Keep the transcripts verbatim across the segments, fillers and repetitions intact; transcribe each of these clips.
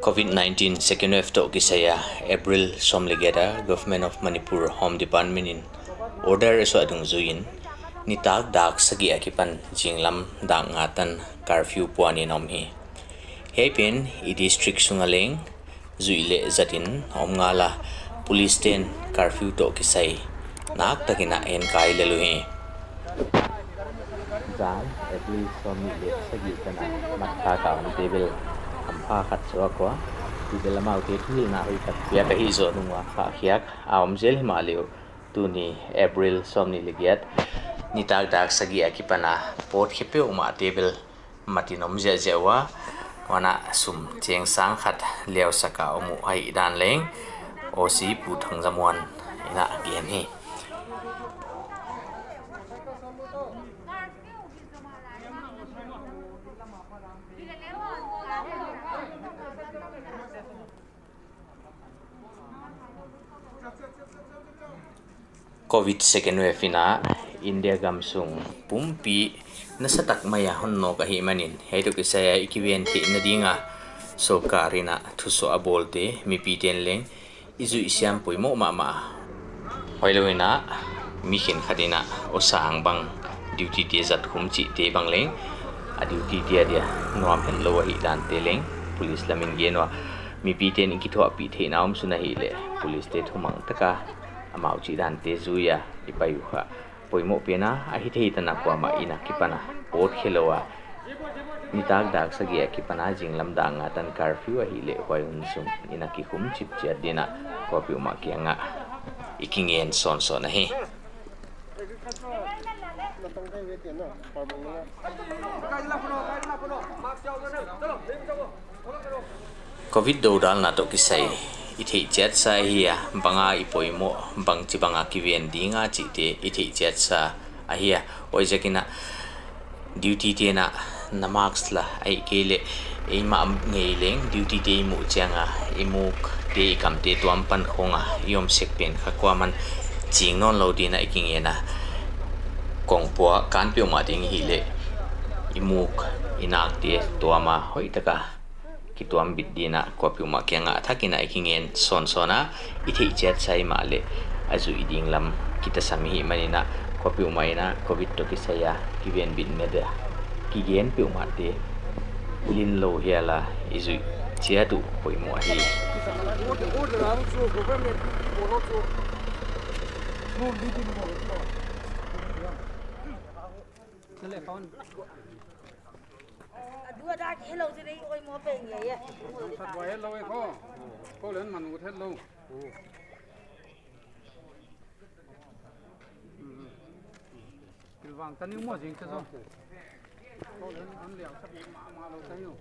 Covid nineteen second wave toh kisai a April sawmlehgiat a Government of Manipur Home Department in order a suah dungzui in, nitak dak sagih a kipan zinglam dak nga tan curfew puan in om hi. Hiai pen i district sung a leng zuih leh zat in om ngal a, police te'n curfew toh kisai naktak in a enkai lel uhi. Zan April sawmnih leh sagih tan a mat khak a omte bel hampha khat suak ua, tu bel amaute thuhilhna hoihtak piak ahi zoh nung ua khahkhiak a om zel himahleh uh, tuni April sawmnih leh giat nitak dak sagih a kipan a pawtkhe peuhmahte bel mat in om ziahziah ua, huan a sum cheng sang khat liausak a om uh ahihdan leng O C Pu Thangzamuan in a gen hi. Covid second wave in a India gam sung pumpi nasatak mai a hon nawk ahihmanin, hiai toh kisai a i kiven theihna ding a sorkar in a thusuah a bawlte mipite'n leng i zuih siam poimoh mahmah. Hoihlou in a, mi khenkhat in a, aw sang bang, duty te zat khum chihte bang leng, a duty te a dia nuam hetlou ahihdante leng police lam in gen ua, mipite'n i kithuahpih theihna omsun ahihleh police te thumang tak a amau chihdante zui a i pai uh kha poimoh pen a, a hithei tan a kuamah in a kipan a pawtkhe lou a, nitak dak sagih a kipan a zinglam dak nga tan curfew ahihleh huai hun sung in a kikhum chipchiat ding in a kuapeuhmah kiang ah i kingen sawnsawn ahi. Covid dodalna toh kisai i theih chiatsa ahi a, bang a i poimoh, bangchi bang a kiven ding a chihte i theih chiatsa ahi a, huaiziakin a duty te'n a na mask la, ahihkeileh eimah ngei leng duty te i muh chiang a i muk te i kam te tuam pan khong a i om sek pen kha kuaman ching nawnlou ding in a i kingen a, kongpua kan peuhmah ding hileh i muk i nak te tuam a hoihtak a kituam bit ding in a kuapeuhmah kiang ah a thak in a i kingen sawnsawn a, i theih chiatsa i mahleh a zuih ding lam kitasam i hihman in a kuapeuhmah in a Covid toh kisai a kivenbitna dia kigen peuhmahte linlou hial a i zuih chiat uh poimoh ahi. Pilvang tan ni maw zing te zo. Ko len an liau sa ma ma lo ta yo.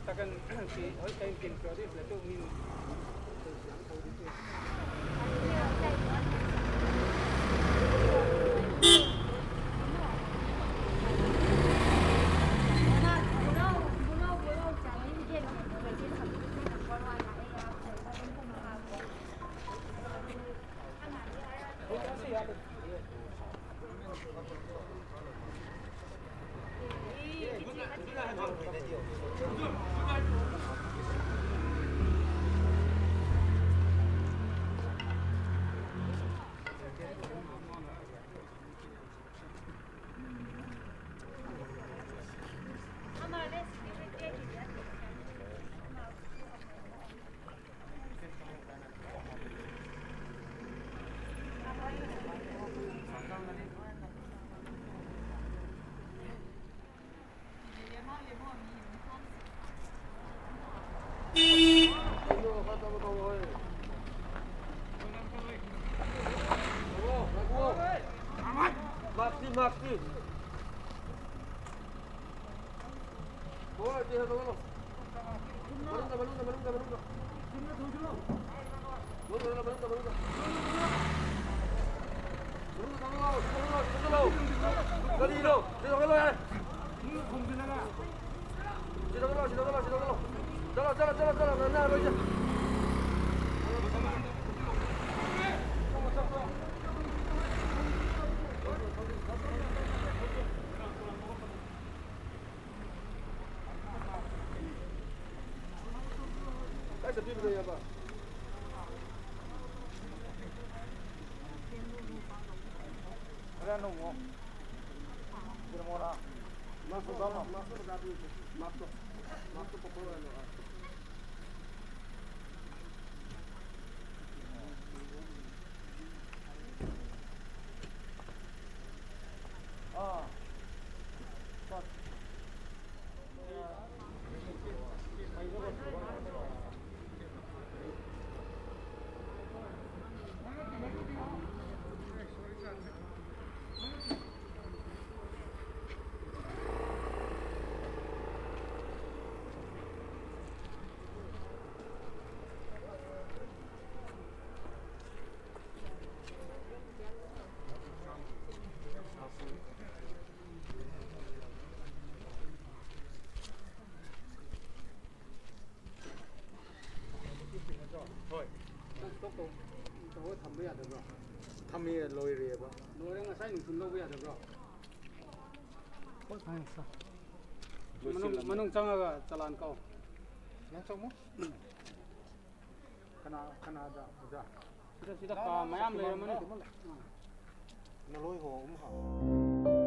Takan si hoi time kin produce la tu min. Maxi, Maxi. ꯂꯣꯏꯔꯦ ꯉꯁꯥꯏ ꯅꯨꯡꯊꯤꯜ ꯂꯧꯕ ꯌꯥꯗꯕ꯭ꯔꯣ? ꯃꯅꯨꯡ, ꯃꯅꯨꯡ ꯆꯪꯉꯒ ꯆꯂꯥꯟ ꯀꯛꯑꯣ꯫ ꯅꯪ ꯆꯪꯉꯣ꯫ ꯀꯅꯥ, ꯀꯅꯥꯗ? ꯑꯣꯖꯥ? ꯁꯤꯗ, ꯁꯤꯗ ꯀꯥ ꯃꯌꯥꯝ ꯂꯩꯔꯝꯃꯅꯤ꯫ ꯅꯂꯣꯏ ꯍꯣ ꯑꯍꯨꯝ ꯍꯥ꯫